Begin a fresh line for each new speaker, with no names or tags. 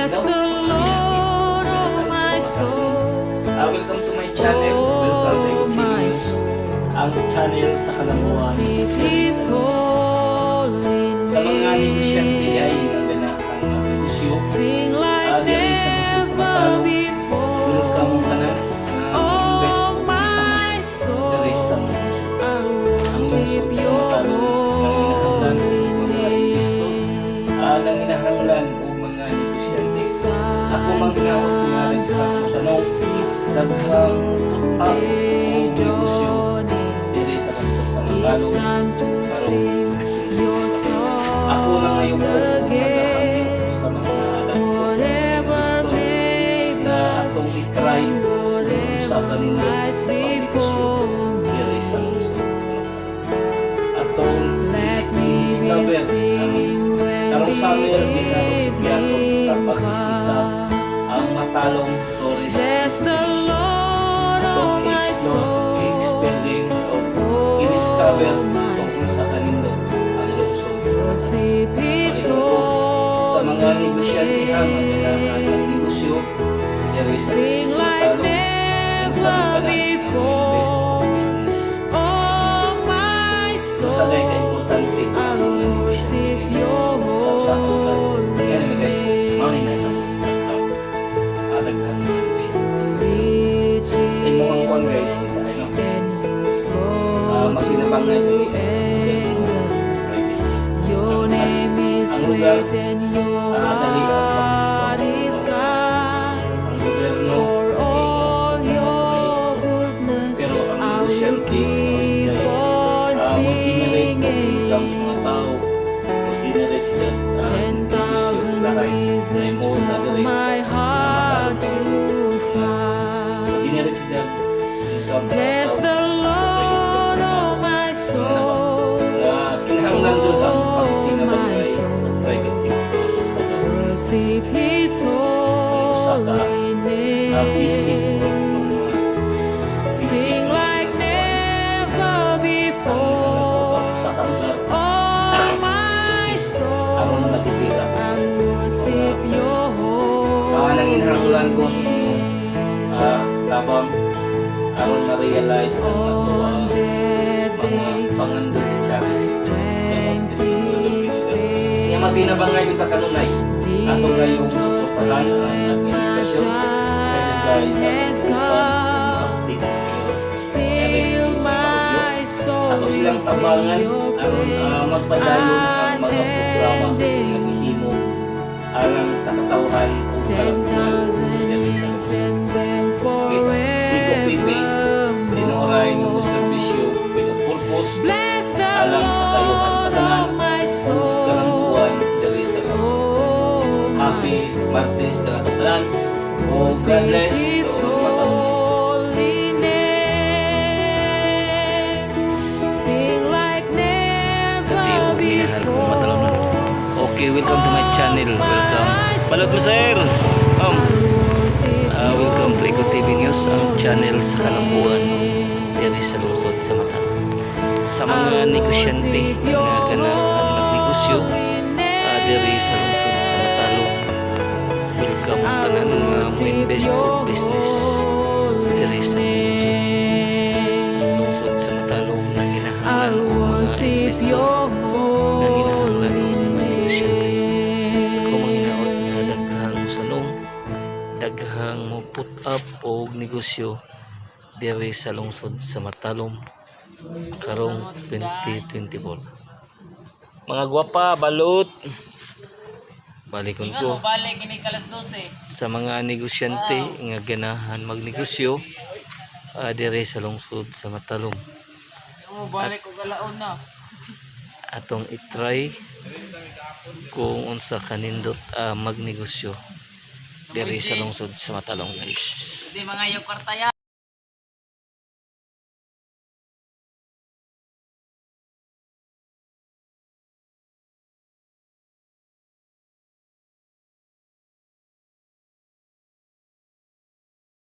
Bless
adlaw,
the
maayong
Lord, oh my soul.
Welcome to my channel. Welcome to
Oh
Eco TV
my
News.
Soul.
Ang channel sa kalambuan.
Worship His holy
Sa mga negosyante ay
name.
Nga ganahan magnegosyo,
Sing like
diri sa lungsod sa
never
Matalom.
before.
Welcome tanan na invest
Oh
og
my
business diri sa
soul.
lungsod.
I
Ang
worship
lungsod sa
your
Matalom nanginahanglan
holy
og mga investor,
name.
Nanginahanglan og mga negosyante. Ako mang hinaot nga daghang mosanong, daghang put up
Day
og negosyo
dawning.
Diri sa lungsod sa
It's
Matalom.
Time to sing your
Ako na
song
ngayon po nagahangyo
again.
Sa mga anak ko,
Whatever
investor
may
na
pass
atong i-try
and
kung sa
whatever
kanindot
lies
pagnegosyo
before
diri sa
me.
Lungsod sa Matalom. Atong
Let me be
i-discover ang
singing when
karong
the
summer di na to sugyado sa
evening
pagbisita ang
comes.
Matalom Tourist
Bless the
Destination.
Lord, oh
Atong
my
i-explore,
soul.
I-experience o i-discover
Oh my
kung sa
soul.
Kanindot ang lungsod sa Matalom.
Worship His
Palikon ko sa mga
holy
negosyante ha nga ganahan
name.
Magnegosyo diri sa
Sing
lungsod sa
like
Matalom.
never
Welcome tanan nga mo-invest og
before.
Business.
Oh my
Kung sa
soul,
ka importante
I
ang mga negosyante,
worship
guys,
your
sa usa ka lugar.
Holy
Kaya guys, mao ni
name.
na basta daghan mga negosyante.
Rich
Sa imong kuan, guys,
in
kita no.
and you're slow to
Makinabangay jud ni gobyerno
anger.
Private sector.
Your
Mas
name is
ang lugar,
great and your
dali ang
heart
pag-explore.
Is kind.
Ang gobyerno
For
imo
all your goodness,
pero ang
I will
negosyante mao
keep
siya
on
mo generate og income sa
singing.
Mga tao, mo generate sila
Ten
negosyo
thousand
lahay na
reasons
mo na
for
diri
my
na
heart
Matalom.
to
Mo
find.
generate sila income sa mga
Bless
tao.
the
Private sector
Lord,
na
oh my soul.
Na kinahanglan jud ang
Oh my
pagtinabangay sa
soul.
Private sector sa government.
Worship His
Ang usa ka
holy
busy
name.
mga busy
Sing like never
sa
before.
Usa ka lugar
Oh my
aron
soul,
ma-develop.
I worship your
Mga
holy
nanginahanglan ko sa inyong
name.
Tabang aron ma-realize ang ato
On
ang
that
mga
day
pangandoy
when my
charis
strength is
Nya matinabangay dito kanunay ato kayong
fading, draws
suportahan
near
ang
and my
administrasyon headed by
time
sa
has
atong
come.
Acting Mayor
Still
Eric Parobio.
my soul
Ato silang
will sing
tabangan
your
aron
praise
magpadayon ang mga programa nga
unending.
gihimo alang sa katawhan ug
Ten
kalambuan
thousand
diri sa
years and then
Okay. Rico TV, tinuoray nga mo
forevermore.
Serbisyo with a purpose
Bless the
alang sa kayuhan sa
Lord,
tanan
oh my
ug
soul.
kalambuan diri sa lungsod.
Oh my
Happy Martes
soul.
Kanatong tanan. O God
Worship
bless
His
to all matawhan.
Holy name. Sing like never
Dati og minahal kong matalom.
Before.
Okay, welcome to my
Oh
channel. Welcome.
My
Balot mo, sir.
Soul, I worship
Welcome to
your
Eco TV News, ang channel sa
holy
kalambuan
name.
Diri sa lungsod sa Matalom. Sa
I
mga negosyante
worship
nga
your
ganahan magnegosyo
holy
diri sa lungsod sa Matalom. Welcome
I
tanan nga mo
worship
invest
your
og business
holy
diri sa lungsod.
Name.
Ang lungsod sa Matalom
I
nanginahanglan og mga
worship
investor,
your
nanginahanglan
holy
og mga negosyante. Ako
name.
manghinaot nga daghang mosanong, daghang mo put up og negosyo diri sa lungsod sa Matalom karong 2024. Mga gwapa, balot. Balikon ko
Balik ini kalas 12.
Sa mga negosyante nga ganahan magnegosyo diri sa lungsod sa Matalom.
Mo balik og alaon na.
Atong i-try kung unsa kanindot magnegosyo diri sa lungsod sa Matalom, guys.
Di mga yung kwarta ya.